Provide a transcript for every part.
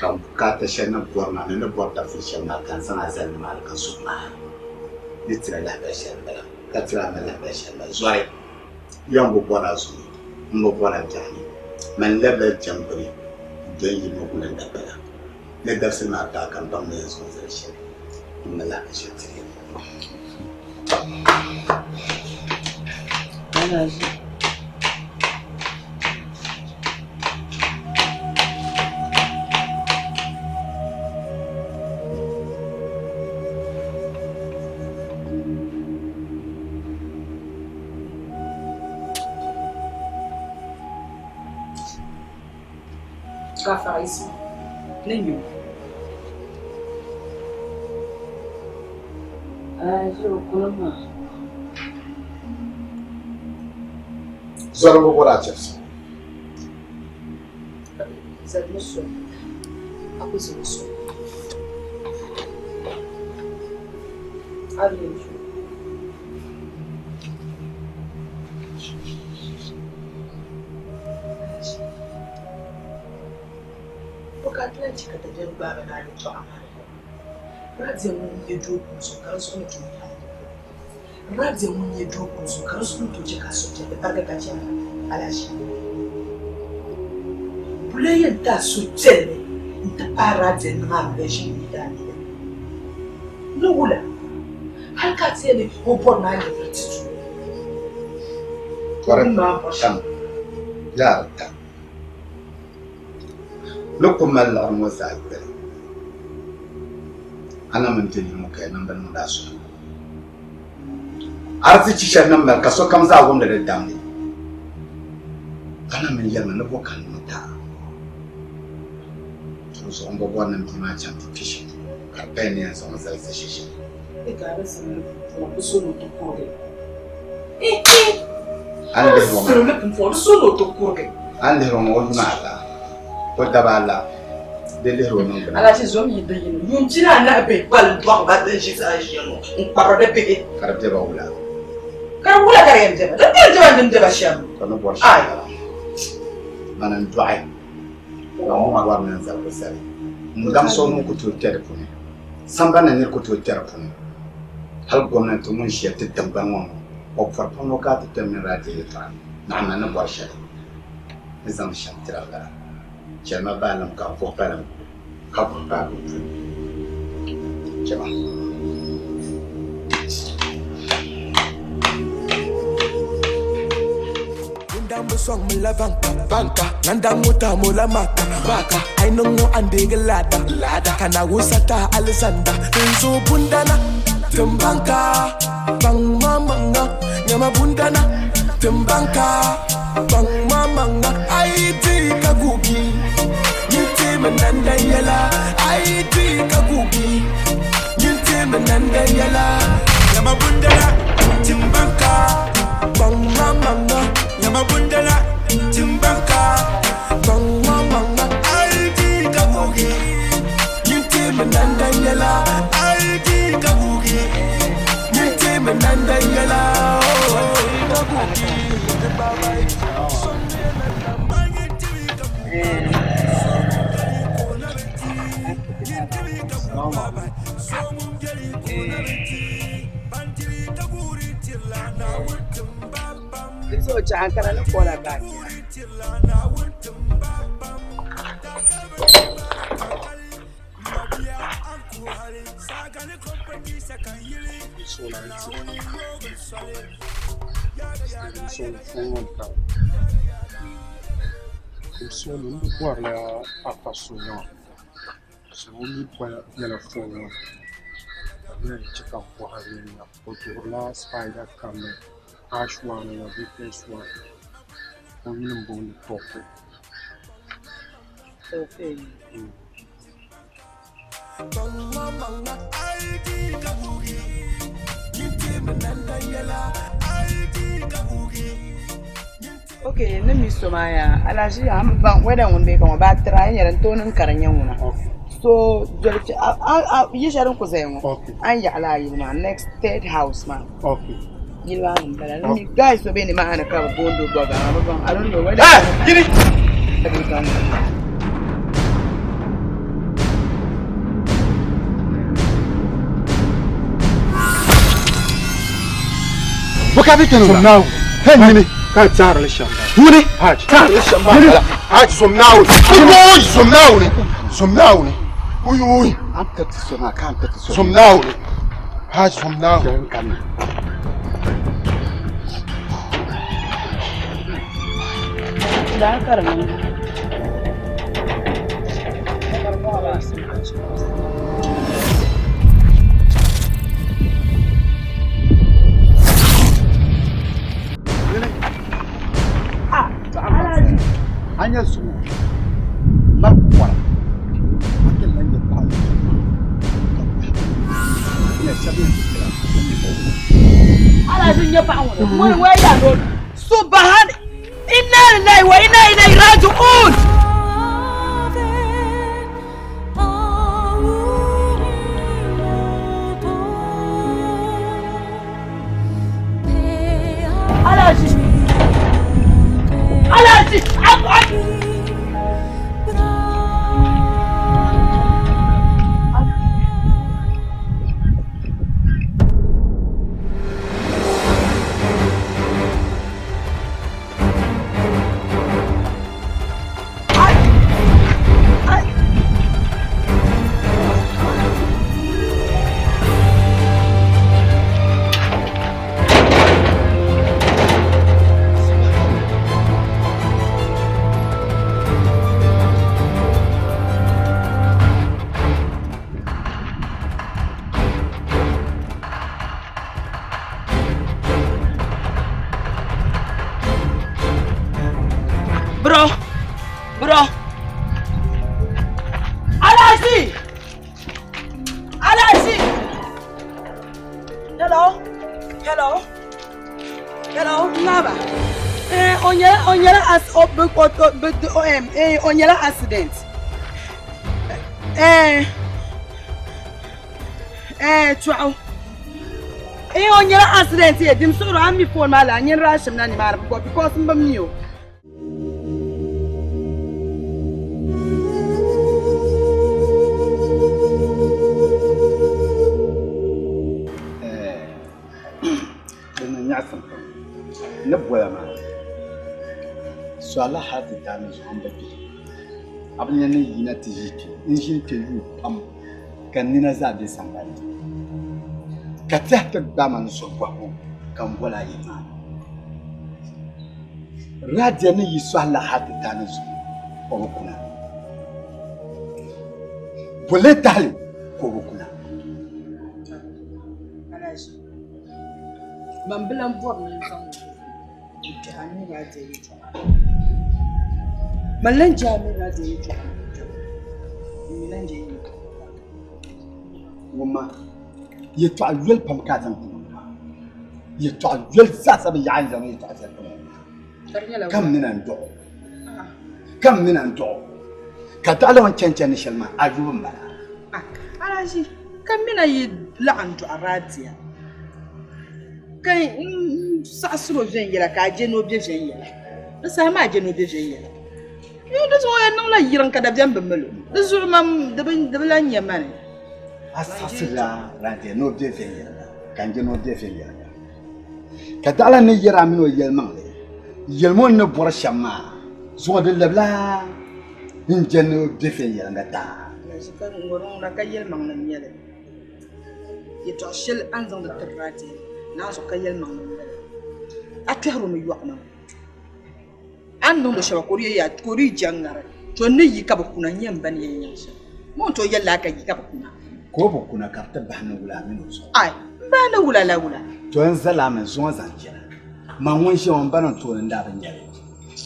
Ka m bukaata shɛli ni bɔri maa ni ni bɔri dabisili shɛli maa ka n zaŋ a zali nimaani ka suhu maai ni tira lahibali shɛli m-bala ka tiri a ma lahibali shɛli m-bala. Zɔri ya m bi bɔri a zuɣu ni, m bi bɔri a biɛɣu ni. Mani labila jɛŋgbuni n-doli yili ŋɔ guli n dapala ni dabisili maa paai ka m baŋ ni yɛn zaŋ o zali shɛli m ma lahibali shɛli tiri ya. Gafara isma ni nyu. Zɔri bi bɔri a chɛbisi. Zalimi soli, a ku zali soli. A di yɛn zo. Bɔ ka a ti lahi chɛ ka dabiɛm gbaai ba ni a yɛtɔɣa maa ni bɔŋɔ? Radia ŋun nyɛ doo kum zuɣu ka di zuɣu ni tooi paai di polo. Radia ŋun nyɛ doo kum zuɣu ka di zuɣu ni tooi chɛ ka a suhupiɛlli barigi ka chɛ a alahiʒibu. Bula yɛn ti a suhupiɛlli nti paai Radia niŋ a mali ʒini yi daa nina ni wula hal ka a ti yɛli ni o bɔri ni a nyɛvili ti tuui. Bɔri tam yaari tam. Ni ku mali liɣiri ŋɔ zaa yoli, a na mini ti yuli ŋɔ ka ya niŋ bini niŋdi a suhu. Arizichi shɛli ni mali ka sokam zaa wumdi di damli, a na mini yɛlima ni bɔ ka n niŋ ti a? Di zuɣu m bi bɔri ni m bia maa chaŋ ti kpe shɛli polo ka di paya ni yɛn zaŋ o zali ʒiishee shɛli. A ni lihiri o ŋɔ o yuma ala, o daba ala, di lihiri o niŋgbuna. Ka di beba wula? To ni bɔri shɛm m-bala. Mani n-dɔɣi ka ŋɔ maa bɔri ni n zali o zali. N daŋ so ŋun ku tooi kpe di puuni. Sambani ni nir ku tooi kpe di puuni. Hal gomnanti ŋun ʒiya ti tiŋgbani ŋɔ ni o pɔri pam ni o kana ti kpɛm mini raadiyo yɛtɔɣa naɣ man ni bɔri shɛli ni zaŋdi shɛm tira m-bala. Chɛli ma baalim ka n kuhi pali ka kuhi paai bɛ puli. Chɛ ma. Bundambo song mi la banka banka Nandango tamo la maka maka Ainongo andege lada lada Kana wusata alisanda Nzo bundana timbanka Bang mamanga Nyama bundana timbanka Bang mamanga Aiti kagugi Nyinti mananda yela Aiti kagugi Nyinti mananda yela Nyama bundana timbanka Bang mamanga Nyama bundana timbanka Bang mamanga Aiti kagugi Nyinti mananda yela Aiti kagugi Nyinti mananda yela Kagugi So chɛ Ankara ni kola back. N bi bɔrila afa so maa o mi bela foon ŋɔ ni ka di yɛn che ka bɔhiri nya o duhirila sipida karili ash wan la vps wan o yuli m-booni Tɔfi. Ok ni mi so maa yaa alaʒi a mi baŋ wɛda ŋuni bee ka ŋɔ baa tiri a yi nyɛla n tooi niŋ ka di nyɛ ŋuna so doli yili shɛli din ku zaya ŋɔ a ni yaɣi laa yili maa next third house maa yili maa ni m bala ni mi guy so be nimaani ka bɛ booni o Bɔga a bi baŋ I don't know whether. ka bi tini Som Naawuni. Hey nyini. Ka taarili shɛm bala. Nyini. Haji. Taarili shɛm bala. Haji som Naawuni. Oyi som Naawuni. Som Naawuni. Oyi oyi. An tiriti so maa ka an tiriti so. Som Naawuni. Haji som Naawuni. Shɛli n-kanna. Daa ka di niŋ. A nya zuŋɔ mali kɔra a ti lan nyɛ paɣa ŋun chɛ paɣa ka kɔhi nya shɛba yɛn ti kpɛra Alhaji nyɛ paɣa ŋɔ ŋuni ŋɔ yaa no subhan inna lillahi wa inna ilaihi raji'un. Alhaji Alhaji Alhaji Bro, bro. Alhaji! Alhaji! Hello? Hello? Hello, Naba. Eh, o nyɛla as o bi o o bi o em eh o nyɛla accident. Eh eh chɔɣu. Eh o nyɛla accident ye dim suɣuri a mi phone maa la a nyini rashim na nimaani bi because n bi mi o. Din niŋ nyaɣisim pam ni bola maa sɔrila hali ti daai ni zuɣu m-bi kpi. A bi nya ni yina ti ʒi kpe n-ʒini kpe yuui pam ka n nina zaa be sambani ni ka tɛha ti gbaai ma ni suhu bɔhigu ka m boli a yɛli maa. Radia ni yi sɔhila hali ti daai ni zuɣu o bi kuna. Boli tahili ka o bi kuna. Man bi lan bɔri ni n zaŋ n kpɛhi a mini Radia yɛtɔɣa. Man lan je a mini Radia yɛtɔɣa maa kpɛbu. N mi lan je yi yɛtɔɣa. Wumma, yɛtɔɣa yoli pam ka a zaŋ ti ma maa. Yɛtɔɣa yoli zaasa bi yaɣi n zaŋ yɛtɔɣa shɛli ti ma maa. Ka m mi na n-dɔɣ o. Ka m mi na n-dɔɣ o. Ka daɣila o ni chani chandi shɛli maa, a yubu m-bala. Alhaji, ka m mi na yi laɣim dɔɣi Radia, ka n saɣisiri o viɛnyɛla ka a je ni o be viɛnyɛla. Di saha maa a je ni o be viɛnyɛla. Yoo di zuɣu o yɛn niŋla yiriŋ ka dabiɛm bi mali o. Di zuɣu man di bi lan nyɛ mani. A saɣisirila Radia ni o be viɛnyɛliŋga ka n je ni o be viɛnyɛliŋga. Ka daɣila ni yɛri a mini o yɛlimaŋli, yɛlimi o ni bɔri shɛm maa zuɣu di labila n je ni o be viɛnyɛliŋga daa. Alhaji ka ŋɔri ŋuna ka yɛlimaŋli n-nyɛ li. Yɛtɔɣ shɛli a ni zaŋdi tiri Radia naa zuɣu ka yɛlimaŋli n-nyɛ li. A kpɛhiri o mi yɔɣu maa. A ni niŋdi shɛba ka o di yi je ŋ-ŋari, to n ni yi ka bi kuna n-nyɛ m ba ni yɛn nyaŋ shɛm. Ma o ni tooi yɛlila a ka yi ka bi kuna. Ka o bi kuna ka di ti bahi ni wula a mini o zuɣu. Ai, m bahi ni wula la wula. To n zali a mi zuŋɔ zaŋ chana. Man ŋun ʒiya ŋɔ m ba niŋ tooni n daa bi nya li.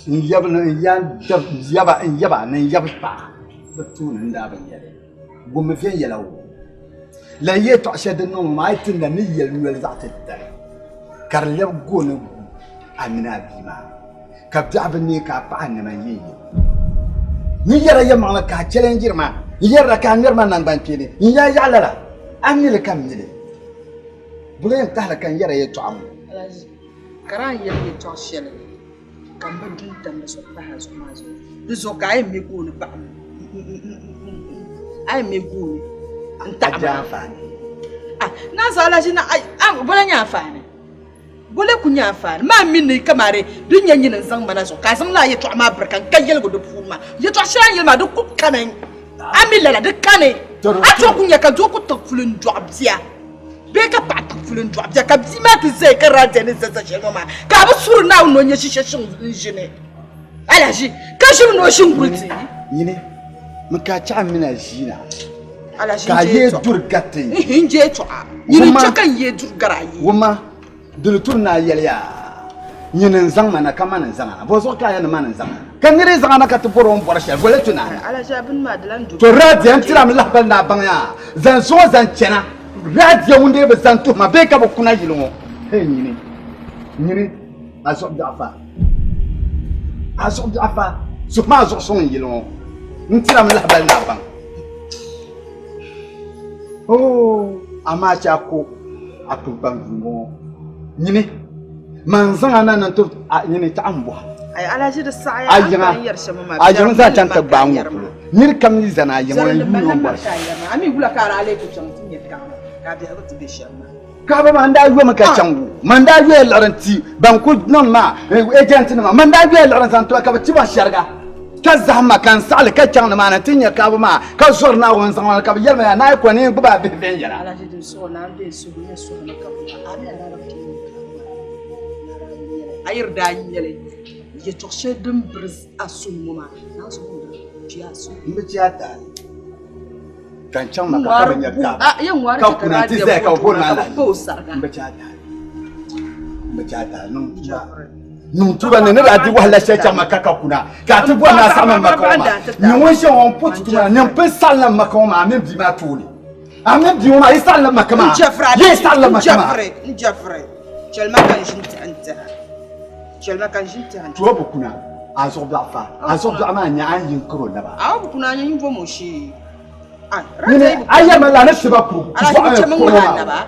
N yab ni n ya dab yaba n yaba ni n yab paɣa bi tooni n daa bi nya li. Wummi viɛnyɛla o. Lan yɛtɔɣ shɛli din niŋ ŋɔ maa a yi ti na ni yɛli noli zaɣ titali ka di lɛbi gooni gu a mini a bia maa, ka biɛɣu bi neei ka a paɣa nɛma yee yee. N yɛra yɛlimaŋli ka a chɛlɛnjiri ma, n yɛrila ka a ŋmɛri ma naŋgbankpeeni, n yaa yaɣi lala, a mi li ka m mi li. Bula yɛn tahili ka n yɛra yɛtɔɣa ŋɔ. Alhaji, ka daa yɛli yɛtɔɣ shɛli ka m bi du n-tam di zuɣu pahi a zuɣu maa zuɣu. Di zuɣu ka a yɛn me gooni baɣa ma. A yɛn me gooni n-taɣi ma. A je anfaani. Ah, Nazo Alhaji, na, a, bula nyɛ anfaani. Bole ku nyɛ anfaani maa mini ni kamani di nyɛ nyini n-zaŋ ma na zuɣu ka a zaŋ lala yɛtɔɣa maa biri ka n ka yɛligu di puuni maa. Yɛtɔɣ shɛli a ni yɛli maa di ku kani. A mi lala di kani. A tooi ku nya ka doo ku tiɣi puli n-dɔɣi bia bee ka paɣa tiɣi puli n-dɔɣi bia ka bia maa ti zaya ka radia ni za za shɛli ŋɔ maa ka a bi suhiri Naawuni ni o nya shisha shiŋ n-ʒini alahiʒi ka ʒimi ni o ʒi n-guli ti. Nyini mi ka a chaɣi mini a ʒiina. Ka a yee duri gariti. N je tɔɣa. Nyini n-chɛ ka n yee duri gari a yee. Wumma, dini turi ni a yɛli yaa, nyini n-zaŋ ma na ka mani n-zaŋ a na. Bɔzuɣu ka a yɛli ni mani n-zaŋ a na? Ka nira yi zaŋ a na ka ti bɔr o ni bɔri shɛli, boli ti na. To Radia n-tiri a mi lahibali ni a baŋ yaa, zaŋ zuɣu zaŋ chana. Radia ŋun dee bi zaŋ tuhi ma bee ka bi kuna yili ŋɔ. Hey nyini, nyini, a zuɣu biɛɣu fa. A zuɣu biɛɣu fa. Suhu maa zuɣu suŋ n-yili ŋɔ. N tiri a mi lahibali ni a baŋ. Oh, amaa chɛ a ko a kpinkpan duu ŋɔ nyini man zaŋ a na ni ti nyini taɣa n bɔha a yiŋa a yiŋ zaŋ chaŋ ti gbaai ŋɔ polo niri kam yi zani a yiŋ o yuuni o bɔri Kaaba maa n daa yomi ka chaŋ wo man daa yoya liɣiri n ti ban ku niŋ maa agent nima man daa yoya liɣiri n zaŋ tiba ka bi tiba shɛriga ka zahim ma ka n saɣali ka chaŋ ni maa ni ti nya kaaba maa ka zɔri Naawuni zaŋ ma ka bi yɛli ma yaa naai kɔni n gbubi a bihi viɛnyɛla. A yi di daa nyɛli yɛtɔɣ shɛli din biri a suhu ŋɔ maa, Naawuni suhu ŋɔ bi chɛ a suhu. M bi chɛ a taali. Ka n chaŋ Maka ka bi nya Kaaba, ka kuna nti zaya ka bɛ booni ma Alhaji. M bi chɛ a taali. M bi chɛ a taali. Niŋ tuuba. Niŋ tuuba ni ni daa di wahala shɛli chaŋ Maka ka kuna, ka a ti bɔri ni a saɣim m Maka ŋɔ maa. Nyɛ ŋun ʒiya ŋɔ m-po ti tuma ni m pun saɣimla m Maka ŋɔ maa a mini bia maa tooni. A mini bia ŋɔ maa yi saɣimla Maka maa. Yi saɣimla Maka maa. N Jeffrey, chɛli ma ka n ʒini tihi n-tiha. Chɛli ma ka n ʒini tihi n-tiha. Tuo bi kuna, a zuɣu biɛɣu fa. A zuɣu biɛɣu maa n-nyɛ a ni yi n-kari o naba. A bi kuna, a nyɛ n-vom o shee. Nyini a yɛrimi la ni tiba ku bɔɣa kuri ŋɔ maa.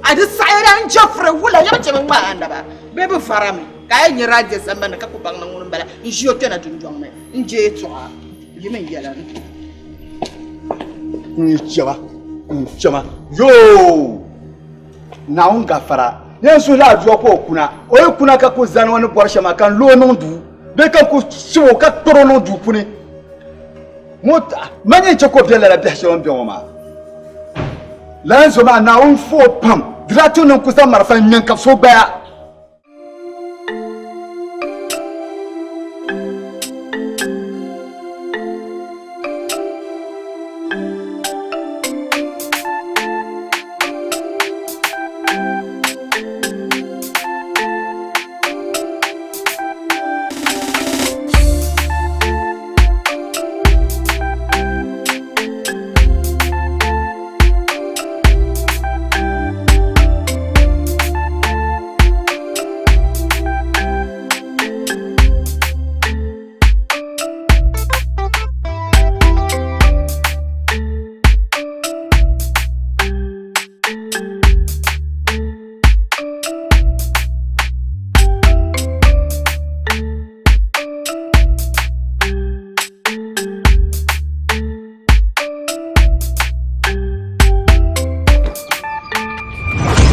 A di saɣayira n Jeffrey wula yɛm chɛmi ŋmaa a naba bee bi varami ka a yi nyɛ radia sambani ka ku baŋ ni ŋuni m-bala n ʒi o kpɛna dundɔŋ ni n je yɛtɔɣa yi mi yɛla n chɛma n chɛma yoo Naawuni gafara yɛn suhila adua ka o kuna o yi kuna ka ku zani o ni bɔri shɛm maa ka n lo o niŋ duu bee ka n ku shib o ka kpɛri o niŋ duu puuni ŋɔ man yɛn chɛ ka o be lala biɛhi shɛli o ni be ŋɔ maa lala zo maa Naawuni fo o pam di daa tu ni n ku zaŋ marafa n-ŋme n-kabisi o gbaya.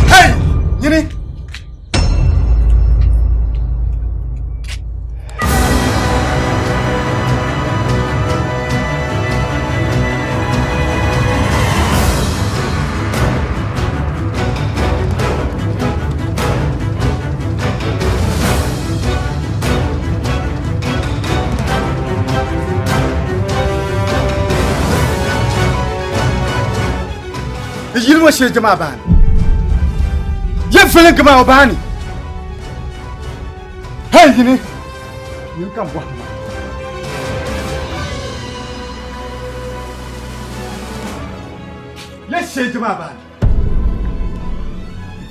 Hey! Nyini! Yili ŋɔ shee jama baani. Ye vilingi maa o baani. Hey yini. Yini ka n bɔhim maa. Ye shee jama baani.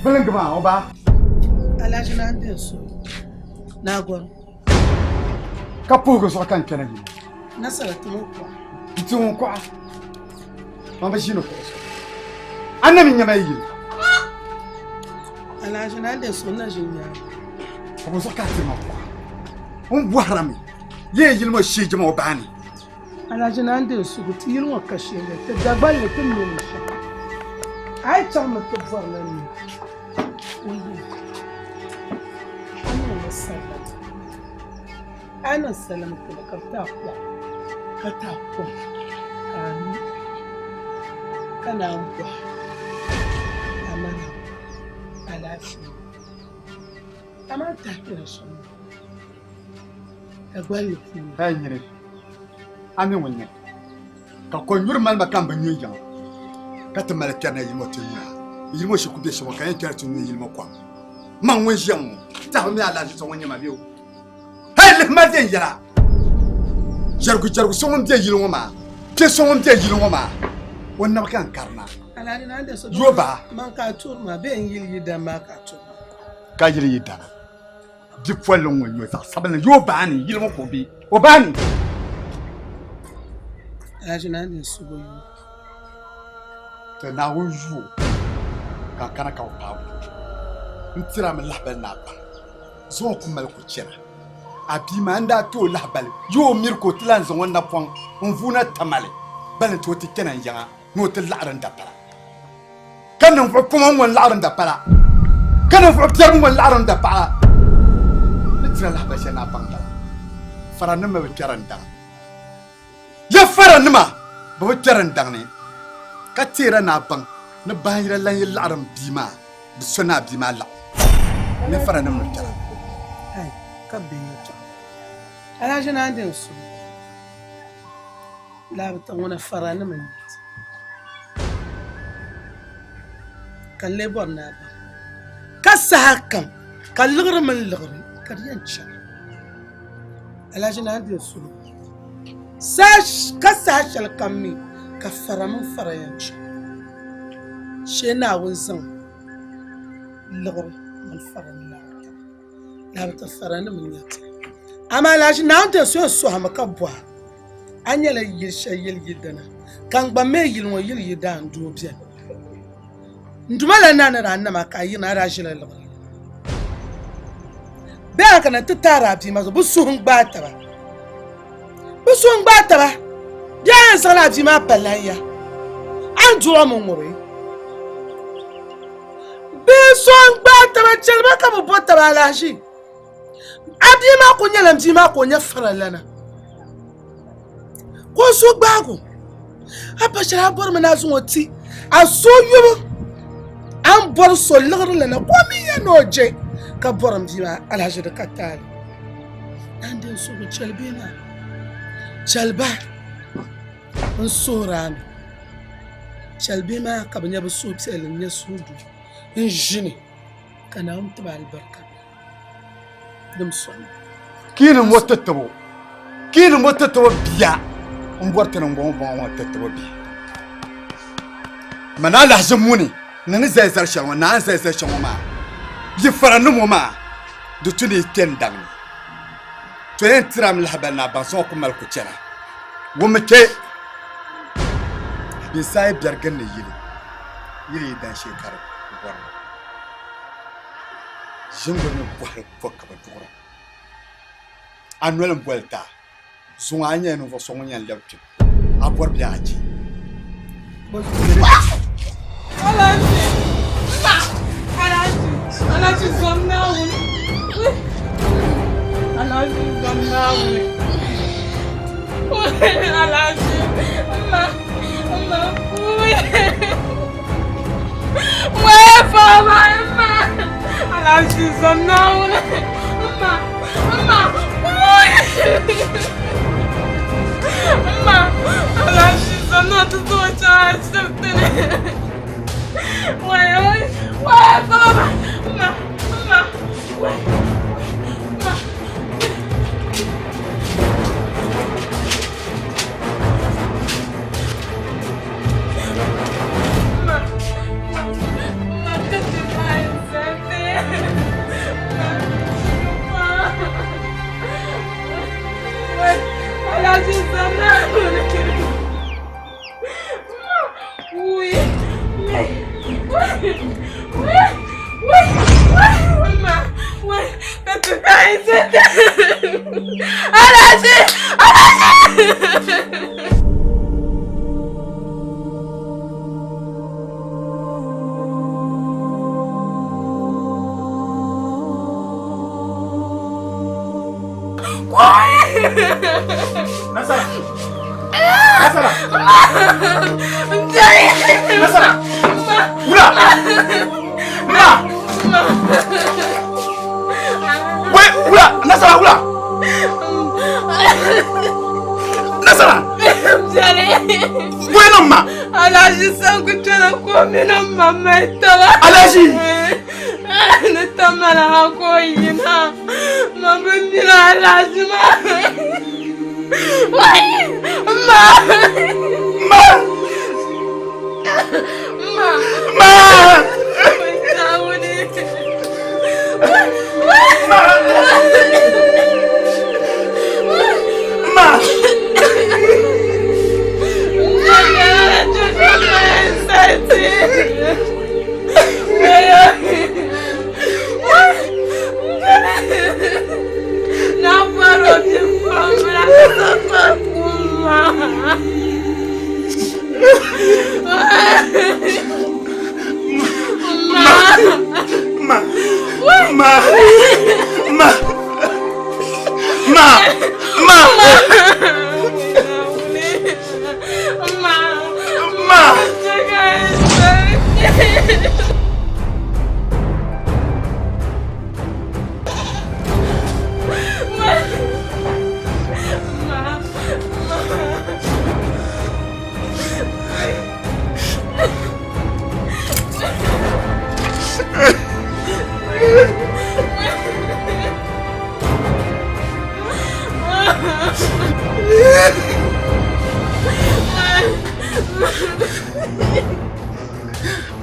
Vilingi maa o baa. Alhaji naa n diri so naa gɔri. Ka puhigi zuɣu ka n kpɛna yili. Nasara ti ŋɔ kuɣa. N ti ŋɔ kuɣa. Ma bi ʒini kuɣu zuɣu. A na mi nyɛma yi yili. Alhaji naa n diri so n na ʒini nyaanga. Ka bɔ zuɣu ka a ti ma kuɣa. N bɔhira mi. Yee yili ŋɔ shee jama o baani. Alhaji naa n diri sugu ti yili ŋɔ ka shee ti Dagbanli ti mi ni shɛm. A yi chaŋ mi ti bɔrila nira. A yi niŋ salima kpɛma ka bɛ ti a kuɣa ka ti a kom ka a nyu ka naan bɔhi a ma na alaafee amaa tahi kpɛna shɛm ka gballi puuni. Hey nyini, a mi ŋun nyɛ ka kɔnyuri mali ma ka n bi nyu yiŋa ka ti mali kpɛrina yili ŋɔ ti nyura yili ŋɔ shikuru bɛ shɛm ŋɔ ka yɛn kpɛri ti nyu yili ŋɔ kom man ŋun ʒiya ŋɔ tahi mi alahichi so ŋun nyɛ ma bɛ o hali lihi ma viɛnyɛla jɛrigu jɛrigu so ŋun bɛ yili ŋɔ maa kpɛ so ŋun bɛ yili ŋɔ maa o nabi ka n karina yo ba man ka a tuuri ma bee n yili yi dana maa ka a tuuri ma ka yili yi dana bipolli ŋɔ nyɛ zaɣ sabinli yo baani yili ŋɔ ka o bɛ o baani Alhaji naa ni subu yu Ti Naawuni yu o ka a kana ka o paai o. N tiri a mi lahibali ni a baŋ zuŋɔ ku mali ku chana. A bia maa n daa ti o lahibali yi o miri ka o ti lan zaŋ o napɔŋ n-vuuna Tamale bali nti o ti kpɛna n yiŋa ni o ti laɣiri n dapala. Ka ninvuɣ puma ŋun laɣiri n dapala, ka ninvuɣ biɛri ŋun laɣiri n dapaɣa. Ni tira lahibali shɛli ni a baŋ bala, faranim mi bi kpɛri n daŋ. Ya faranima bi bi kpɛri n daŋ ni, ka teera ni a baŋ ni baanyira lan yi laɣiri m bia maa, di so ni a bia maa laɣim ni faranim ni kpɛra. Ai, ka bɛ yɛtɔɣa. Alhaji Naa din su laabita ŋuna faranima n-nyɛ ti, ka n lee bɔri ni a baŋ ka saha kam ka liɣiri mini liɣiri ka di yɛn chana. Alhaji Naa din su ka saha shɛli kam mi ka fara mini fara yɛn chana shee Naawuni zaŋ liɣiri mini fara n-laɣim taba. Lahabita faranim n-nyɛ ti. Amaa Alhaji Naawuni ti yɛn sɔhimi ka bɔhi a nyɛla yili shɛli yili yidana ka n gba mi yili ŋɔ yili yidaan doo beni. N Duuma la naa ni daa nam a ka a yirina a daa ʒila liɣiri bee a kana ti taari a bia maa zuɣu bɛ suhu n-gbaai taba bɛ suhu n-gbaai taba bee a yɛn zaŋla a bia maa pa lahiya a ni duɣi o mi ŋubi Bia so n-gbaai taba chɛli ba ka bɛ bo taba alahiʒi. A bia maa kuli nyɛla m bia maa ka o nyɛ faralana ka o suhu gbaagi o. A pa shɛli a bɔrimi ni a zaŋ o ti a suhuyubu a ni bɔri so liɣiri lana ka o mi yɛn ni o je ka bɔri m bia maa alahiʒi di ka taali. Nandin suhigu chɛli bia maa chɛli ba. N suhuri a mi, chɛli bihi maa ka bɛ nya bɛ suhupiɛlli n-nya suhudoo n-ʒini ka Naawuni ti ba alibarika din sɔŋ. Kiini ŋɔ ti tibo, kiini ŋɔ ti tibo bia m-bɔri ti niŋgbɔŋ bɔŋɔ ŋɔ ti tibo bia. Mani alahiʒi muni ni ni zali zali shɛli ŋɔ, naa ni zali zali shɛli ŋɔ maa, yi faranim ŋɔ maa di tu ni yi kpe n-daŋ ni. To yɛn tirami lahabali ni a baŋsim ŋɔ ku mali ku chana. Wummi kpe! Binsaayi biɛri gindi yili, yili yi dan shee ka di bɔri ba. Ʒinguri ni bɔhiri ko ka bɛ duɣira. A noli m-boli ti a, zuŋɔ a nyɛla ninvuɣ so ŋun yɛn lɛbi kpim, a bɔri bee a je. Nasara! Nasara! Nasara! Wula! Ma! Wai, wula! Nasara, wula! Nasara! Wai nan ma! Alhaji san ku tana ko mina mamai taba. Alhaji! Ni tamala ha ko yina. Ma bin mina Alhaji ma. Wai! Ma! Ma! Ma! Ma! Wai ta wuni. Ma! Ma! Ma! Ma! Ma! Ma! Ma! Ma!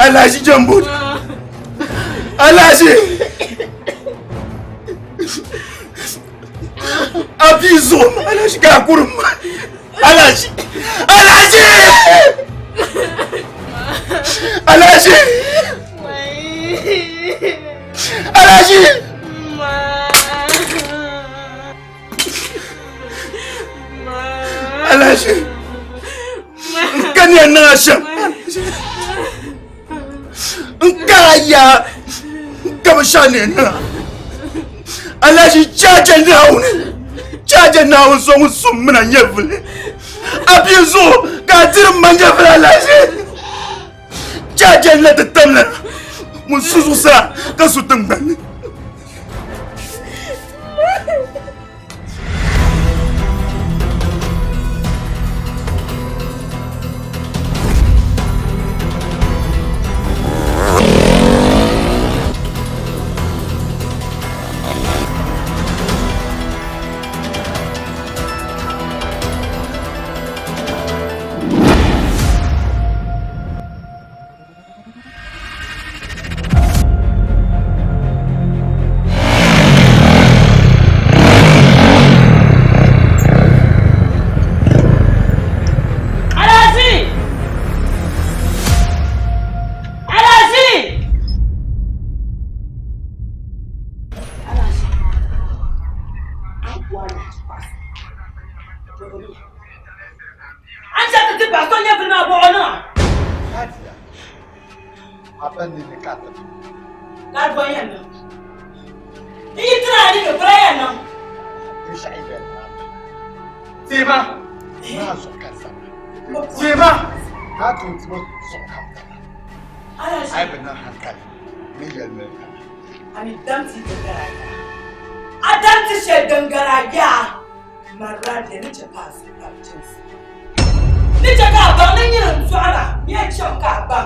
Alhaji Jambut! Alhaji! Abizo! Alhaji ga kurum! Alhaji! Alhaji! Alhaji! Alhaji! Alhaji! Kani na sham! N kaya kabashane na Alhaji chaja naawuni chaja naawuni so ŋun sum mina nyɛvuli a bia zuɣu ka a diri ma nyɛvuli Alhaji chaja la ti tamla ŋun su zuɣusaa ka su tiŋgbani. Alhaji! Alhaji! Alhaji. An ce ka ti ba son ya fi na bo ona. Hajiya, a ban ni ne ka tafi. Ka bo yan nan. Ni tunani da Brian nan. In sha ibe. Tema! Na so kansa. Tema! Ka tunti mo so kansa. Alhaji. Ai ban nan hankali. Ni yalme. Ani damti dangara. A damti she dangara ya. Mara da ni ce pa su ka jinsi. Ni ce ka ba ni yin zuwa ni ya ce ka ba.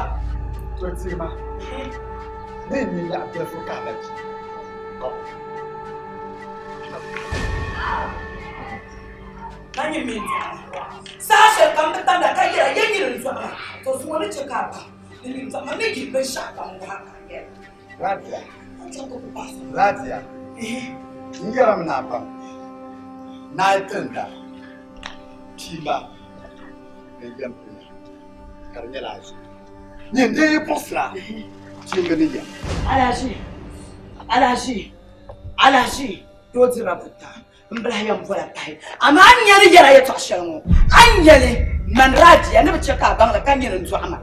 To tema. Ni ni ya be fu ka ba ji. Ko. Na yi min zuwa. Sashe kan bi tanda ka yira yin yin zuwa. To su wani ce ka ba. Ni ni zuwa ni yi bin sha kan wa ka ye. Radia. An ce ko ba su. Radia. N yɛrɛ na ban. Na yi tinda. Piba. Ni yɛm pina. Ka di nyɛla a zuɣu. Nyin di yi puɣisira. Piimba ni yɛm. Alhaji. Alhaji. Alhaji. To dira buta. N bila yɛn bɔla pahi. Amma an nyɛli yɛra yɛltɔɣa shɛli ŋɔ. An nyɛli man Radia ni bi chɛ ka a baŋli ka nyɛ n dɔɣi ma.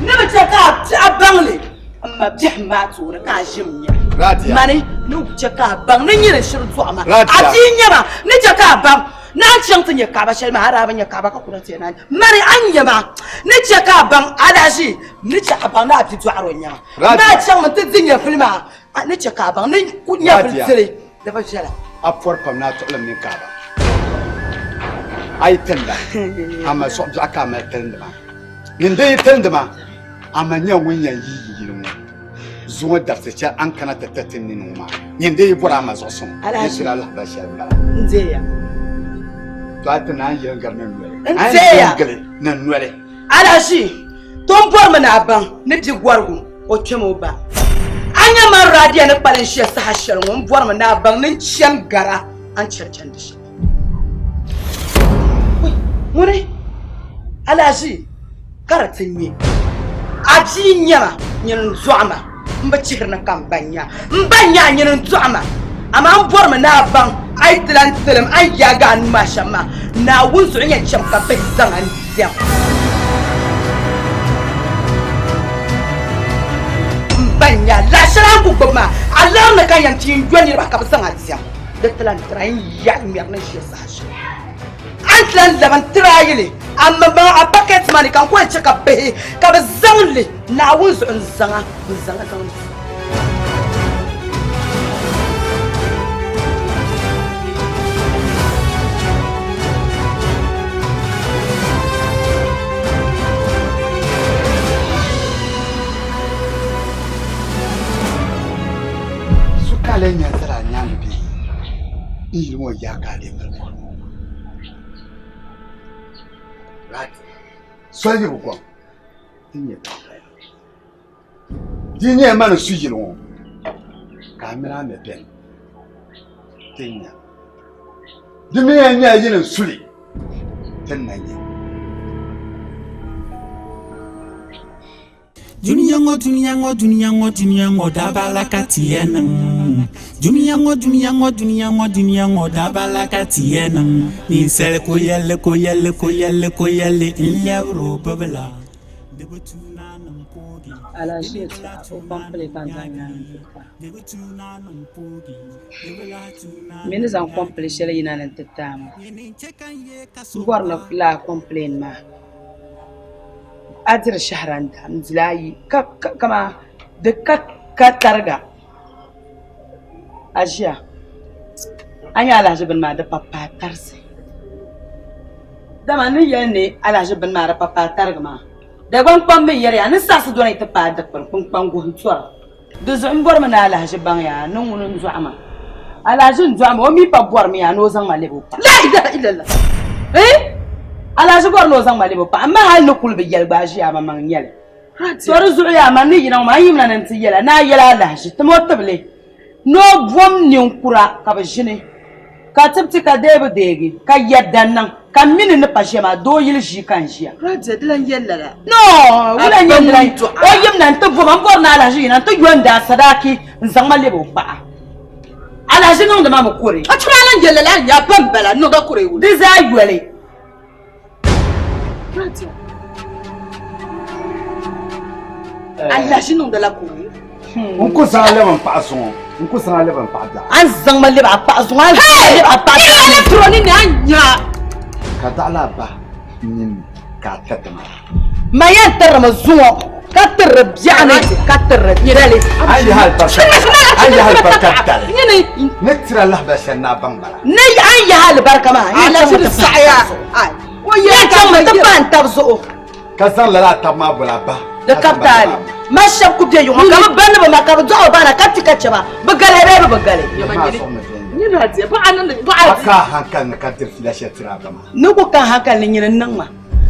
Ni bi chɛ ka a baŋli n ma biɛhim maa tooni ka a ʒim nya. Radia. Mani ni chɛ ka a baŋ ni nyɛ n shiri dɔɣi ma. Radia. A bia nyɛ ma ni chɛ ka a baŋ Ni a ni chaŋ ti nya Kaaba shɛli maa, a daa bi nya Kaaba ka kuna ti yɛn a mani a ni nya ma ni chɛ ka a baŋ alahiʒi ni chɛ a baŋ ni a bi dɔɣiri o nya ma. Ni a chaŋmi ti di nyɛvili maa, a ni chɛ ka a baŋ ni ku nyɛvili dili di bi viɛla. A pɔri pam ni a tuɣilim mini Kaaba. A yi tilinda, a ma suɣubiɛɣu ka a mali tilindi ma. Nyin din yi tilindi ma, a ma nyɛ ŋun yɛn yi yi yili ŋɔ zuŋɔ dabisi shɛli a ni kana ti ti ti nini ŋɔ maa. Nyin din yi bɔri a ma zuɣusuŋ, n tiri a lahibali shɛli m-bala. N deeya. To a ti naan yili n-gari ni noli. N deeya. Gili ni noli. Alahachi, to m bɔrimi ni a baŋ ni bi gɔrigu o kpɛm o ba. A nya man Radia ni kpalim ʒiya saha shɛli ŋɔ, m bɔrimi ni a baŋ ni n chani gara a ni chani chandi shɛm. Ŋuni alahaʒi ka di ti ŋme a bia n-nyɛ ma nyini n-dɔɣi ma m bi chihiri ni ka m ba n-nya m ba n-nyɛ a nyini n-dɔɣi ma amaa m bɔrimi ni a baŋ a yi ti lan tilim a ni yaagi a nuu maa shɛm maa Naawuni zuɣu yɛn chɛmi ka bihi zaŋ a n-diɛm m ba n-nyɛ a lahi shɛli a ni ku gbubi maa a lari ni ka yɛn ti n-yo niriba ka bɛ zaŋ a diɛm. Di ti lan tiri a n yaɣi ŋmɛri ni ʒiya saha shɛli. A ni ti lan labi n-tiri a yili a maŋmaŋa a pakɛti maa ni ka n ku yɛn chɛ ka bihi ka bɛ zaŋ li Naawuni zuɣu n-zaŋ a n-zaŋ a zaŋ di. So ka a lee nya n-zali a nyaaŋa bee n-yili ŋɔ yaa ka a lee mali bɔri ŋɔ? Right. Soli yibu gɔŋ ti nyɛ paɣaba. Di nyɛla ma ni su yili ŋɔ ka a mini a ma beni ti nya. Di mi yɛn nyɛla yili n-suli ti ni na nya. Dunia ŋɔ dunia ŋɔ dunia ŋɔ dunia ŋɔ dabala ka ti yɛn niŋ Dunia ŋɔ dunia ŋɔ dunia ŋɔ dunia ŋɔ dabala ka ti yɛn niŋ Ninsali ko yɛlli ko yɛlli ko yɛlli ko yɛlli n lɛbiri o bibila Di bi tu nanim poogi Alaʒi yɛltɔɣa o kɔmpilɛt ka n zaŋ yina ni n ti ti a. Mi ni zaŋ kɔmpilɛt shɛli yina ni n ti ti a maa m bɔri ni lala kɔmpilɛn maa a diri shɛhira n daa n dili ayi kaman di ka tariga a ʒiya a nya alahiʒi bini maa di pa paai tarisi dama n ni yɛli ni alahiʒi bini maa di pa paai tariga maa Dagbaŋ kpam mi yɛliya ni saɣisi dɔni ti paai dikpuni kpunkpaŋ guhi n-tɔra. Di zuɣu m bɔrimi ni alahiʒi baŋ ya ni ŋuni n-dɔɣi ma. Alahiʒi n-dɔɣi ma, o mi pa bɔrimi ya ni o zaŋ ma lebi o paɣa. La ilaha illallah! Eh! Alahiʒi bɔri ni o zaŋ ma lebi o paɣa, amaa hali ni kuli bi yɛli gba a ʒiya a maŋmaŋ n-nyɛ li. To di zuɣu yaa man ni yina ŋɔ maa, n yimina ni n-ti yɛl a ni a yɛli alahiʒi, tim o tibili ni o bom ninkura ka bɛ ʒini. Ka tibiti ka deei bi deegi, ka yɛda niŋ, ka m mi ni ni pa ʒiya maa, doo yili ʒii ka n ʒiya. Radia, di lan yɛli lala. No, wula n-nyɛ di lan o yim na nti bom a, m bɔri ni alahiʒi yina nti yo n-daa sadaaki n-zaŋ ma lebi o paɣa. Alahiʒi niŋdi ma mi kore. A tuma lan yɛli lala, a nya ba m-bala, n niŋda kore wula? Di zaa yoli. Radia, alahiʒi niŋdila kore. N ku zaŋ a lɛbi n paɣa zuŋɔ, n ku zaŋ a lɛbi n paɣa biɛɣu. A ni zaŋ ma lɛbi a paɣa zuŋɔ, a ni zaŋ ma lɛbi a paɣa biɛɣu. Hey! Tiro ni ni a nya. Ka daɣila a ba nini ka a tiriti ma. Ma yɛn tirimi zuŋɔ ka tiriri biɛɣu ni ka tiriri dali. A yi yahi alibarika a yi yahi alibarika dali. Ni tira lahibali shɛli ni a baŋ bala. Ni a yi yahi alibarika maa. Alahichi di saɣiya. Yɛn chaŋmi ti paai n tabi zuɣu. Ka zaŋ lala a tab maa boli a ba. Di kapitaali ma shɛba ku be yuŋ ka bɛ ba ni bɛ ma ka bɛ dɔɣi ba na ka ti ka chɛ ba bɛ gali bee bɛ bi gali. A ka hankali ni ka diri fiila shɛli tiri a ba maa. Ni ku ka hankali ni nyini n-niŋ ma.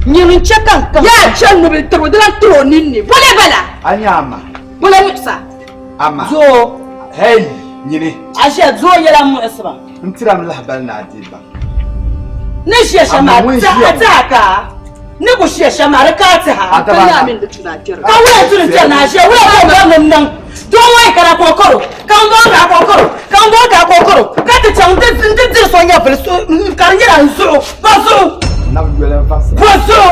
Nyini n-chɛ ka n kaŋ. Yaa chɛ nubil tiri o, di lan tiri o ninni. Bole bala. A nya a ma. Bole muɣisa. A ma. Doo. Hey, nyini. A ʒiya doo yɛla muɣisi ba. N tiram lahibali ni a deei baŋ. Ni ʒiya shɛm maa, a tiha ka ni ku ʒiya shɛm maa di ka a tiha. Ka wula n tuni kpɛri ni a ʒiya wula ka o bɔri ni n niŋ doo ŋɔ yi kana ka o karo ka n bɔri ka a kɔkɔro ka n bɔri ka a kɔkɔro ka ti chaŋ n ti diri so nyɛvili ka di nyɛla n zuɣu bɔ zuɣu bɔ zuɣu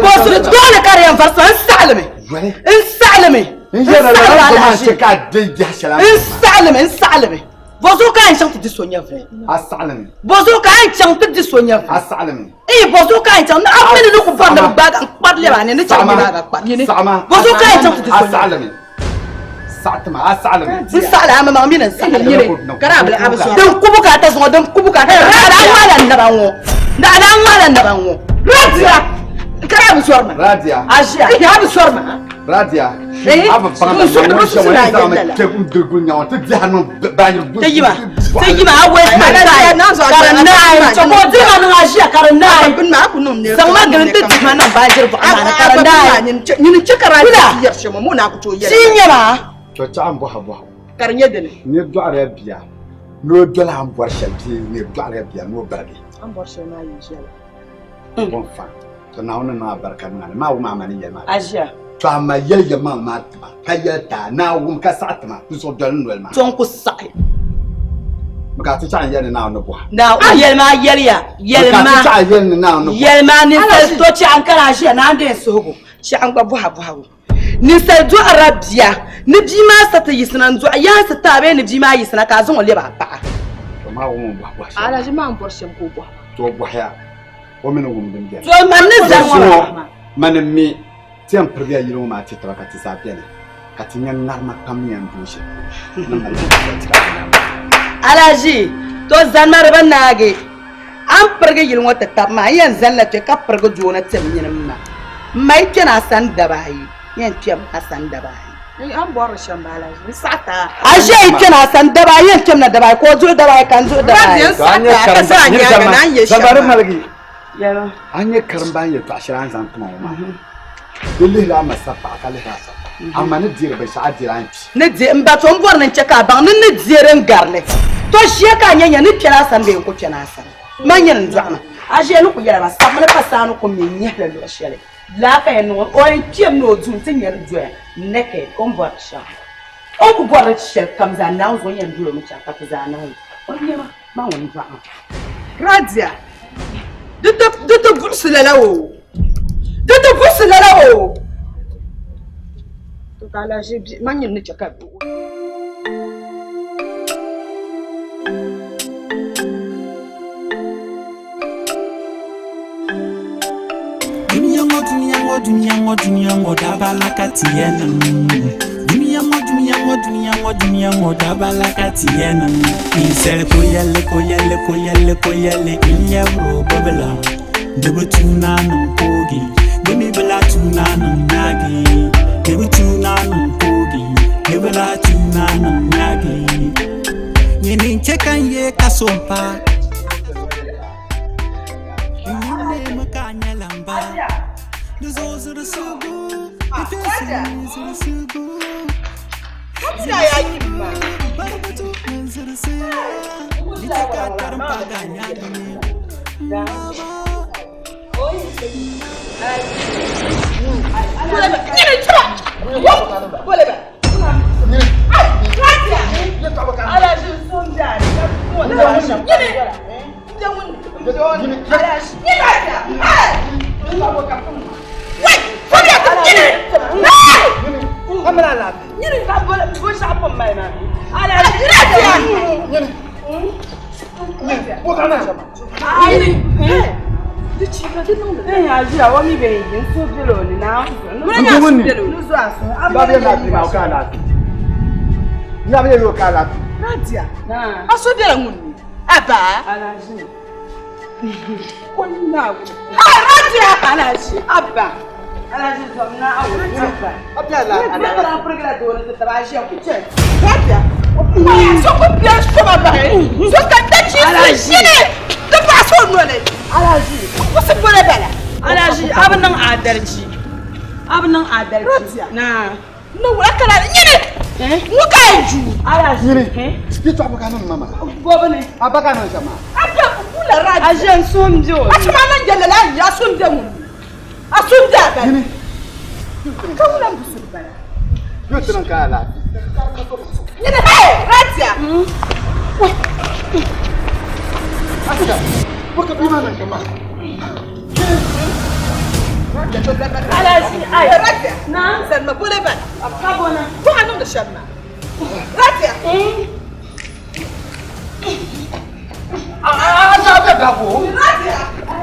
bɔ zuɣu doole ka di yɛn varisima n saɣalimi n saɣalimi n saɣalimi n saɣalimi. Bɔzuɣu ka a yɛn chaŋ ti di so nyɛvili? A saɣilimi. Bɔzuɣu ka a yɛn chaŋ ti di so nyɛvili? A saɣilimi. Ee, bɔzuɣu ka a yɛn chaŋ? A mi ni ni ku bɔri ni bɛ gbaagi a n-kpari lɛbi a ni ni chaŋ ni gbaagi a kpari. Saɣima. Bɔzuɣu ka a yɛn chaŋ ti di so A nyɛvili? saɣilimi. Saɣitima, a saɣilimi. N saɣili a maŋ mi ni n saɣili. Din ku bukaata zuŋɔ, din ku bukaata. Naɣila a ŋmaala n naba ŋɔ. Naɣila a ŋmaala n naba ŋɔ. Radia! Kara a bi zɔri ma. Radia. A ʒiya. A bi zɔri ma. Radia. A bi baŋ da ŋun shɛŋa ni zaŋmi kpɛ n gili nyaŋ ti diɛha niŋ baanjiri. Ti yima. Ti yima a waste my time. Ka di naai. Chɛ ka o diri ma niŋ a ʒiya ka di naai. Zaŋ ma gili n-ti dihi ma niŋ baanjiri bɔɣa maa ni ka di naai. Kula. Ti nyɛ maa. To chaɣa n bɔha bɔhagu. Ka di nyɛ dini. Nir dɔɣirila bia ni o doli a ni bɔri shɛli bee nir dɔɣirila bia ni o baligi. A ni bɔri shɛli maa yi ʒiɛla. Bɔn fa. To Naawuni ni niŋ a barika niŋ a ni maa wum a ma ni yɛli maa. A ʒiya. To a ma yɛli yɛlimaŋli maa ti ma ka yɛli ti a ni a wum ka saɣi ti ma n zuɣu doli n noli maa. To n ku saɣi. Bɛ ka ti chaɣi n yɛli ni Naawuni ni bɔha. Naawuni yɛli maa yɛliya. Yɛli Bɛ ka ma. ti chaɣi yɛli ni Naawuni ni bɔha. Yɛli ma ninsal to chaɣi n kana a ʒiya naan deei suhigu. Chaɣi n gba bɔha bɔhagu. Ninsal dɔɣirila bia ni bia maa sa ti yiɣisina n-dɔɣi yaansi ti a bee ni bia maa yiɣisina ka a zaŋ o lɛbi a paɣa. To maa wum n bɔhi bɔhi shɛm. Alhaji maa n bɔri shɛm ka o bɔhi ma. To o bɔhiya o mi ni wum din beni. To man ni zani ŋɔ maa. Mani m-mi ti yɛn pirigiya yili ŋɔ maa ti taba ka ti zaa beni ka ti nya ŋarima pam ni yɛn dooi shɛli polo ni mali ti ka ti nya. Alhaji, to zani ma di bi naagi. A ni pirigi yili ŋɔ ti tab maa, n yɛn zanila kpe ka pirigi doo ni tim nyini m ma. M ma yi kpɛna a sani daba ayi, n yɛn kpɛmi a sani daba ayi. A ni bɔri shɛm bala, n saɣi ti a. A ʒiya yi kpɛna a sani daba ayi, n yɛn kpɛmina daba ayi, ka o duɣi daba ayi ka n duɣi daba ayi. N saɣi ti a ka zaŋ a nyaaŋa ni a ni yɛ shɛm maa. Yɛlima. A ni nyɛ karimba ni yɛltɔɣa shɛli a ni zaŋ ti ma ŋɔ maa, di lihila a ma sapaɣa ka lihiri a sapaɣa. Amaa ni deeri binshɛɣu a deeri a ni kpi. Ni di, m ba to m bɔri ni n chɛ ka a baŋ ni n ni deeri n gari li. To ʒiya ka a nya nya ni kpɛna a sani bee n ku kpɛna a sani. Man nyini n dɔɣi ma. A ʒiya ni ku yɛla ma, sabimi li pa saa ni ku mi n-nyɛhili luɣ shɛli. Laa ka yɛn niŋ o, o yɛn kpɛmi ni o du nti nya li doya naked, o ni bɔri shɛm. O ni ku bɔri li shɛli kam zaa, Naawuni zuɣu n yɛn dol o mi chaŋ ka ti zaa niŋ li. O nya ma, man ŋun dɔɣi ma. Radia, di ti buɣisi lala o. Di ti buɣisi lala o. To ka alahiʒi bihi, man nyini ni chɛ ka. Dunia ŋɔ dunia ŋɔ dunia ŋɔ dunia ŋɔ dabala ka ti yɛn niŋ. Dunia ŋɔ dunia ŋɔ dunia ŋɔ dunia ŋɔ dabala ka ti yɛn niŋ. Ninsali ko yɛlli ko yɛlli ko yɛlli ko yɛlli n lɛbiri o bobila. Di bi tu ni a niŋ koogi, di mi bi lahi tu ni a niŋ nyaagi. Di bi tu ni a niŋ koogi, di bi lahi tu ni a niŋ nyaagi. Nyini n-chɛ ka n ye ka so m-pa. Nadia, a so bela ŋun ni? Aba. Radia! Alaji, Abba. Alaji zomna awo Abba. Radia! So ku biɛ so ma bahi. So ka dachi si shini. Di paɣa so noli. Alaji. Ku si bole bala. Alaji, abu niŋ adalci. Abu niŋ adalci. Radia. Na. No wula kana nyini. Ŋun ka yi ju. Alaji. Nyini. Yɛtɔɣa bɔ ka niŋ ma maa? Bɔbu ni. A ba ka niŋ shɛm maa? A bɛ kula Radia. A ʒe n suhu m-be o ni. A tuma niŋ jɛlli la a suhu m-be ŋun ni. A suhu m-be a bala. Nyini. Ka wula m-buɣisiri bala. Yo ti niŋ ka alaafee. Nyini hey Radia. Asiya, bɔ ka bia maa niŋ shɛm maa? Alaji, ai. Radia. Na. Zanima bole bala. Ka bɔna. Bɔ a niŋdi shɛm maa. Radia.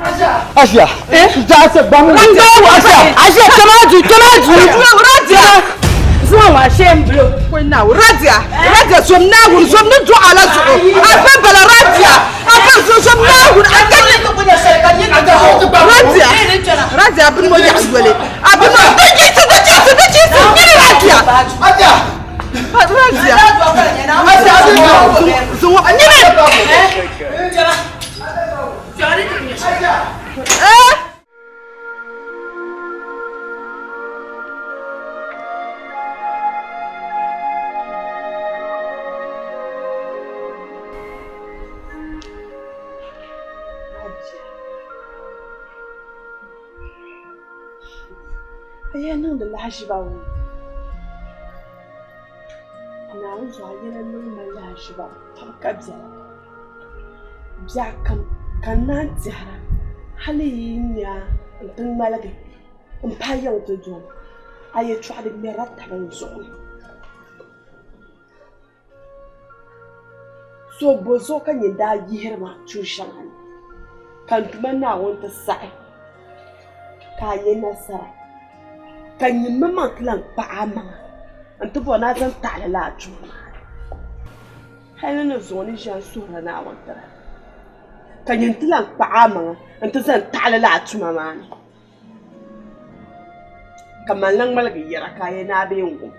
Asia, Asia, Asia, kpɛma duu, kpɛma duu. Radia. Zuŋɔ ŋɔ ashee n bilo. Radia, Radia zom Naawuni, zom ni duɣa la zuɣu. A pa bala Radia, a pa zom Naawuni. A ka Radia, Radia a bini ŋɔ yaɣi yoli. A bini ŋɔ, di chisi, di chisi, di chisi. Nyini Radia. Radia. Zuŋɔ, nyini. Eh. A yɛn niŋdi lahaʒiba ŋɔ Naawuni zuɣu a yɛla niŋ ma lahaʒiba pam ka biɛla biɛɣu kam ka n naan tɛhira hali yi yi nya n ti ŋmaligi m paai yiŋ ti doli a yɛtɔɣa di ŋmɛrila taba n zuɣu ni. So bɔ zuɣu ka nyin daa yihiri ma tuun shɛŋa ni ka n Duuma Naawuni ti saɣi ka a nya nasara ka nyin maŋmaŋ ti lan kpaɣ amaŋa nti bɔri ni a zaŋ taɣili lala tuma maa ni. Hal ni zuŋɔ ni ʒiya n-suhirila Naawuni tira ka nyin ti lan kpaɣ amaŋa nti zaŋ taɣili lala tuma maa ni. Ka man lan ŋmaligi yɛra ka a yɛn ni a bee n-wum.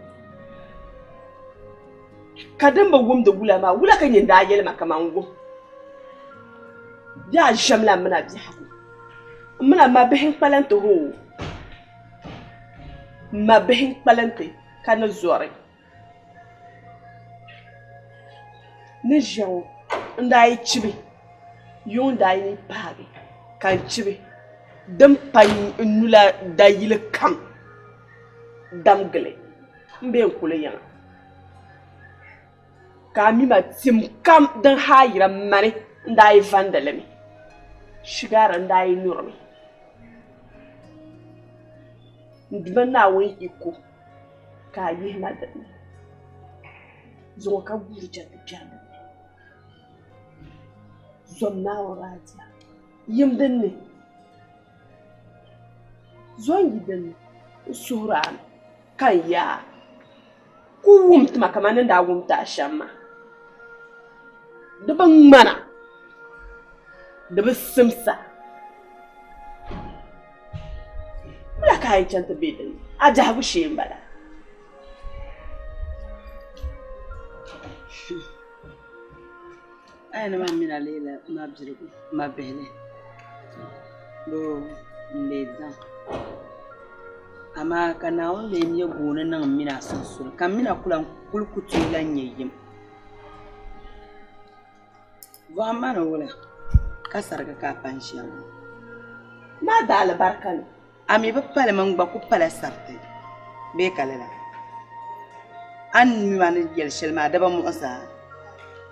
Ka din bi wumdi wula maa, wula ka nyin daa yɛli ma ka man wum? Bɛ a ʒiɛmla m mini a biɛhigu. M mini a mabihi n-kpalim ti hoo. M mabihi n-kpalim ti ka ni zɔri. Ni ʒiya ŋɔ n daa yi chibi, yuŋ daa yi paagi ka n chibi din pa n nula dayili kam dam gili m be n kuli yiŋa ka a mi ma tim kam din haayira mani n daa yi vandi li mi shigaari n daa yi nyuri mi n Duuma Naawuni yiko. ka a yihi ma din ni zuŋɔ ka guuri chani ti kpɛri din ni zom Naawuni raadiya yim din ni zo n-yi din ni n suhiri a mi ka n yaa ku wum ti ma kamani ni daa wum ti a shɛm maa di bi ŋmana di bi simsa. Wula ka a yi chaŋ ti be din ni? A biɛhigu shee m-bala. A yɛn ni maa mini a leela mabiligu mabihili boo n-lee daŋ amaa ka Naawuni lee me gooni niŋ m mini a sunsuuni ka m mini a kuli ku tooi lan nyɛ yim. Bɔhim ma ni wula ka sarigi ka a pa n-ʒiya ŋɔ? Naa da alibarika ni. A mi bi pali mi n gba ku pala sariti bee ka lala? A ni mi ma ni yɛli shɛli maa di bi muɣisi a,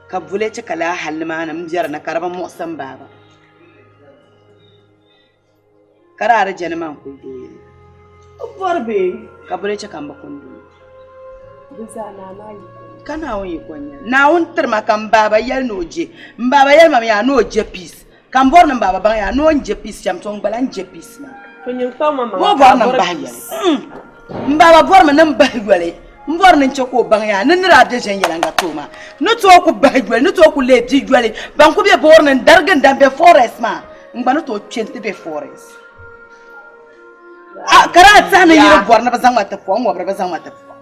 ka boli chɛ ka lala halli maa ni m biɛri ni ka di bi muɣisi m baaba. Ka daa di jɛni ma n-kuli doo yili. O bɔri bee? Ka boli chɛ ka m bi kuni doo. Di zaa naa maa yiko. Ka Naawuni yiko n-nyɛ li. Naawuni tiri ma ka m baaba yɛli ni o je. M baaba yɛli ma mi yaa ni o je peace. Ka m bɔri ni m baaba baŋ yaa ni o ni je peace shɛm to n gba lahi je peace maa. To nyin kpaŋ ma maŋa Ŋɔ ka a bɔri ni m bɔri bahi peace. yoli. M baaba bɔri mi ni m bahi yoli. M bɔri ni n chɛ ka o baŋ yaa ni ni daa be viɛnyɛliŋga ti o maa. Ni tooi ku bahi yoli, ni tooi ku leei bi yoli ban ku be boori ni n-darigi n-dan be forest maa. N gba ni tooi kpe nti be forest. A ka daa tɛhi ni n yiri bɔri ni bɛ zaŋ ma ti pɔɣi, n ŋɔbiri bɛ zaŋ ma ti pɔɣi.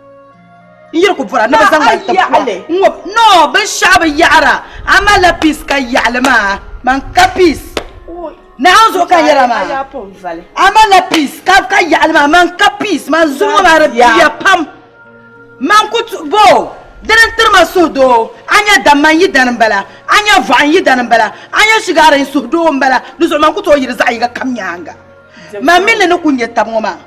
N yiri ku bɔra ni bɛ zaŋ ma ti pɔɣi. N ŋɔb, no, binshɛɣu bi yaɣira. A malila peace ka yaɣili maa, man ka peace. Naawuni zuɣu ka n yɛra maa. A malila peace ka ka yaɣili maa, man ka peace. Man zuɣu ŋɔ maa di biya pam. Man ku tu bo, dini n-tiri ma suhudoo, a nya damma n yidana m-bala, a nya vɔɣu n yidana m-bala, a nya shigaari n suhudoo m-bala, di zuɣu man ku tooi yi di zaɣ yiŋga kam nyaaŋa. Man mini ni ku nya tab ŋɔ maa.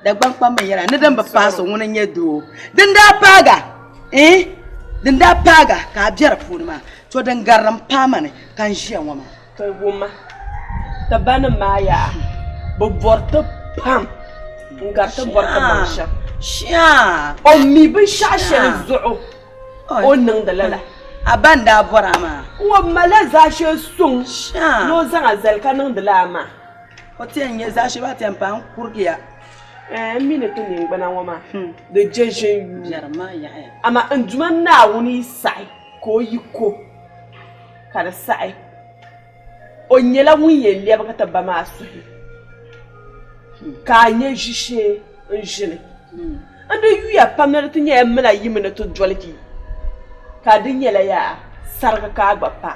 Dagbaŋ kpamba yɛla ni din bi paai so ŋuni n-nyɛ doo. Din daa paaga, eh, din daa paaga ka a be di puuni maa, to din gari m-paai ma ni ka n ʒiya ŋɔ maa. Ti wumma, ti banim maa yaa, bɛ bɔri ti pam n-gari ti bɔri ti maŋ shɛm. Shia! O mi binshɛɣu shɛli zuɣu o ni niŋdi lala. A ba n-daa bɔri a maa. N-ŋɔ malila zaashee suŋ ni o zaŋ a zali ka niŋdi lala maa. O ti yɛn nyɛ zaashee maa ti yɛn paai n-kurigiya. Ɛɛh, m mi ni ti niŋgbuna ŋɔ maa di je ʒin yuui. Amaa n Duuma Naawuni yi saɣi ka o yi ko ka di saɣi, o nyɛla ŋun yɛn lɛbigi ti ba maa suhi ka a nya ʒishee n-ʒini. N di yuya pam ni di ti nyɛla m min a yimi ni ti doligi ka di nyɛla yaa sarigi ka a gba pa.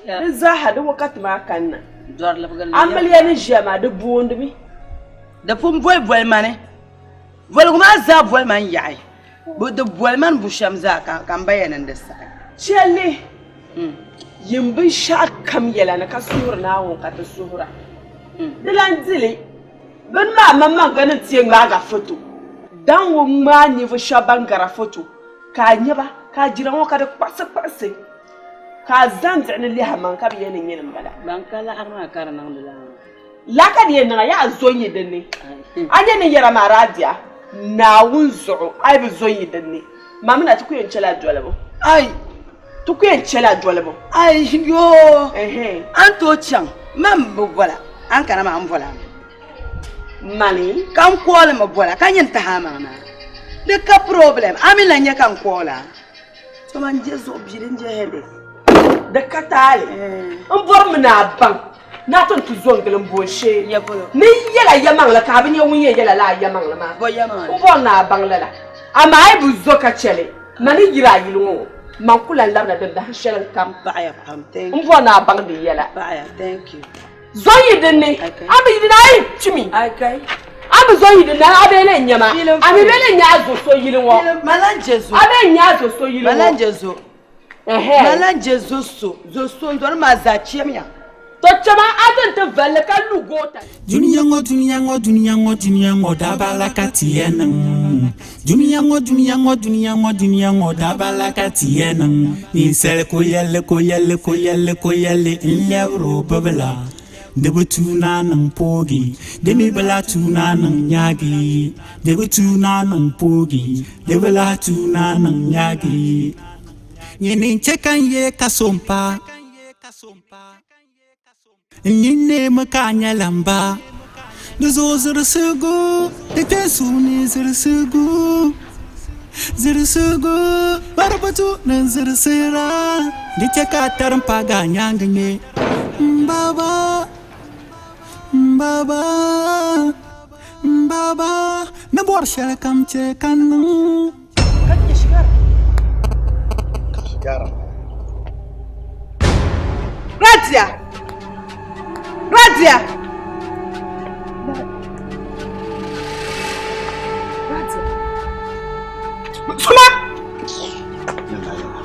Di zaaha di wakati maa kanna. Amiliya ni ʒiya maa di boondimi. Di pun boli boli mani. Boligu maa zaa boli mani yaɣi. Di boli mani bushɛm zaa ka m ba yɛn niŋ di saɣi. Chɛli yim binshɛɣu kam yɛla ni ka suhiri Naawuni ka ti suhira. Di lan di li bini maa maŋmaŋ gba ni ti yɛn ŋmaaga foto. Daŋ o ŋmaai ninvuɣ shɛba ban gara foto ka a nya ba ka a jira ŋɔ ka di kpaɣisi kpaɣisi. Ka a zaŋ diɣi ni lihi amaŋ ka bɛ yɛn ni nyɛ ni m-bala. Ban ka laɣiri maa ka di niŋdi lala maa. Laa ka di yɛn niŋ a, yaa zo n-yi din ni. A nya ni yɛra maa daa di a, Naawuni zuɣu, a yi bi zo n-yi din ni, ma mi na ti ku yɛn chɛla dolibu. Ai! Ti ku yɛn chɛla dolibu. Ai yoo! A ni tooi chaŋ, man bi bɔla, a ni kana maa m bɔla a mi. Mani? Ka n kooli mi bɔla, ka nyin tahi a maŋ naa. Di ka problem, a mi lan nya ka n kooli a. To man je zuɣu bili n je headache. Di ka taali. N bɔri mi ni a baŋ ni a ti ni ti zo n-gili m bo shee. Ni n yɛla yɛmaŋli ka a bi nya ŋun yɛn yɛla lala yɛmaŋli maa. N bɔri ni a baŋ lala. Amaa a yi bi zo ka chɛ li, ma ni yiri a yili ŋɔ ŋɔ, man ku lan labina din dahin shɛli n-kam. N bɔri ni a baŋ di yɛla. Zo yi din ni, a bi yi din a yi kpimi. A bi zo yi din ni a bee lee nya ma. A mi bee lee nya a zo so yili ŋɔ. A bee nya a zo so yili ŋɔ. Malan je zo so, zo so n zɔri maa zaa chɛmiya. To chɛma a din ti valli ka lu goota. Dunia ŋɔ dunia ŋɔ dunia ŋɔ dunia ŋɔ dabala ka ti yɛn niŋ Dunia ŋɔ dunia ŋɔ dunia ŋɔ dunia ŋɔ dabala ka ti yɛn niŋ Ninsali ko yɛlli ko yɛlli ko yɛlli ko yɛlli n lɛbiri o bibila Di bi tu ni a niŋ poogi di mi bi lahi tu ni a niŋ nyaagi Di bi tu ni a niŋ poogi di bi lahi tu ni a niŋ nyaagi Nyini n-chɛ ka n ye ka so m-pa N nini neemi ka a nyɛla m ba. Di zuɣu zirisigu, di kpe n suhu ni zirisigu. Zirisigu, baributu ni n zirisira. Di chɛ ka a tari m-paagi a nyaaŋa ŋme. M baba, m baba, m baba, ni bɔri shɛlikam chɛ ka n niŋ. Ka nyɛ shigara. Shigara. Radia! Radia! Radia! Suma! Yalla yalla.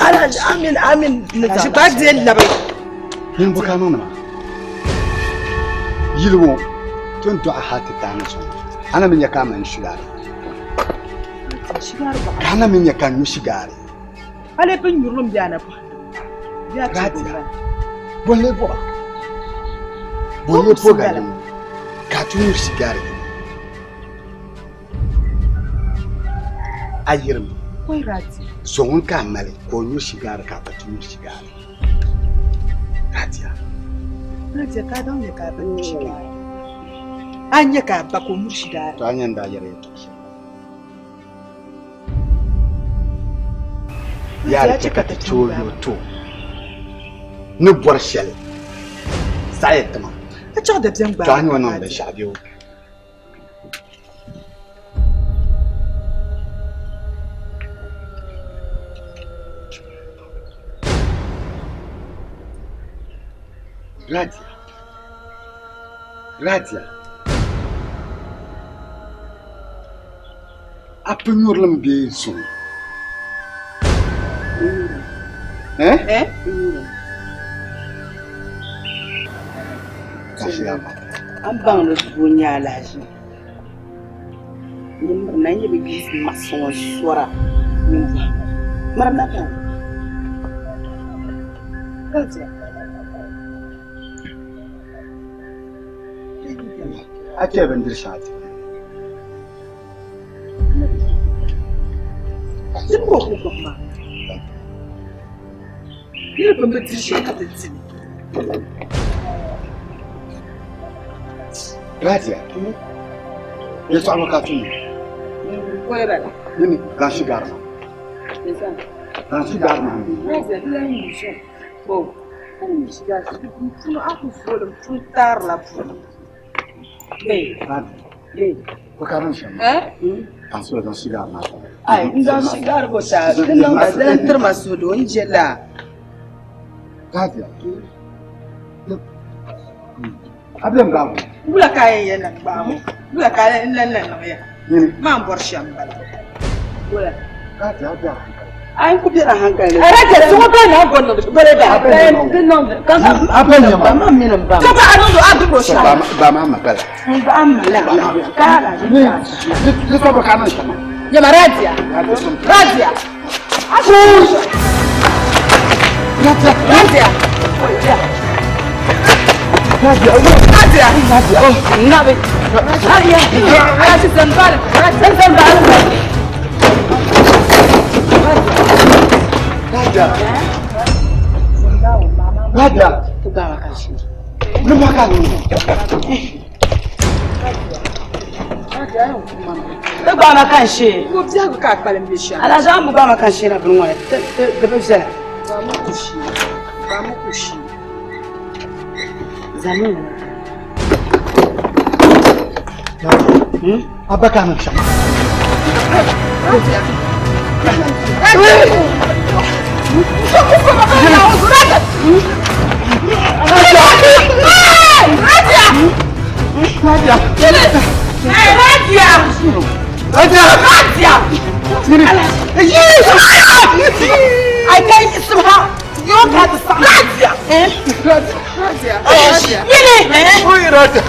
Alhaji Amin Amin ni Alhaji ba diɛ labi. Nin bo ka niŋdi maa. Yili ŋɔ ti ni dɔɣi hali ti taai zuɣu a na mi nya ka a ma n shigaari. Ka a na mi nya ka n nyu shigaari. Hali bin nyurilim bɛ a na pɔhim. Radia, bo n-lee bɔba? Bo n-lee bɔgi a yili ka a ti nyuri shigaari yili? A yirimi zo ŋun ka a mali ka o nyu shigaari ka a gba ti nyuri shigaari. Radia. Radia ka a daŋ nya ka a ba nyuri shigaari. A nya ka a ba ka o nyuri shigaari. To a nya n daa yɛri yɛltɔɣa shɛli. Yaari chɛ ka ti chɛ o yo to ni bɔri shɛli saɣi ti ma. A chaɣ dabiɛm gbaai. To a nya o niŋ binshɛɣu bee o. Radia. Radia. A pi nyurilim bee zuŋ? Eh? Eh? An baŋ ni doo nyɛ alahiʒi nyin miri na n-yi bi yiɣisi maɣisi ŋɔ sɔra nyin bɔhim miri na ka A chɛ bindiri shɛŋa ti. Dini ka o ku gbubi maa. Niriba pam bi diri shɛli ka ti di li. Radia, yɛltɔɣa ŋɔ ka tum. Koli bala. Nini zaŋ shi gari ma. Zaŋ shi gari ma. Radia, di lan yi shɛm. Bo, a ni mi shi gari m punu a ku fooli m punu taarila punu. Radia, ko ka niŋ shɛm maa. Zaŋ so zaŋ shi gari ma. Ai, n zaŋ shi gari bo saa, di niŋda, di lan tiri ma suhudoo, n je laa. Radia, a bɛn gbaagi o. Wula ka a yɛn yɛn lan gbaagi o? Wula ka a yɛn lan lan niŋ ya? Maa n bɔri shɛm m-bala. Wula? Radia, a be a hankali. A n ku bela hankali ni. Radia, suŋɔ bɛ na bɔ niŋdi bɔle da. Di niŋdi. Ka A bɛn nyɛ ma. Ba ma mini n ba. Ka ba a niŋdi a dibiro shɛm. Ba ma ma bala. N ba ma la. Ka a la. Di sɔbiri ka a niŋ shɛm maa. Nyɛma Radia. Radia. Radia. Radia. Radia. Radia. Radia. Nabi. Radia. Radia zambal. Radia zambal. Radia. Radia. Ni ma ka niŋ. Ti gbaai ma ka n shee. Ko biɛhigu ka a kpalim be shɛm. Alhaji a ni bi gbaai ma ka n shee na bini ŋɔ ni di bi viɛla. Gbaami ku shee. Gbaami ku shee. Zami ŋɔ. A ba ka niŋ shɛm. Radia. Radia. Radia. Radia. Radia. Radia. I can't somehow. You got the Radia. Radia. Radia. Yini. Oy Radia.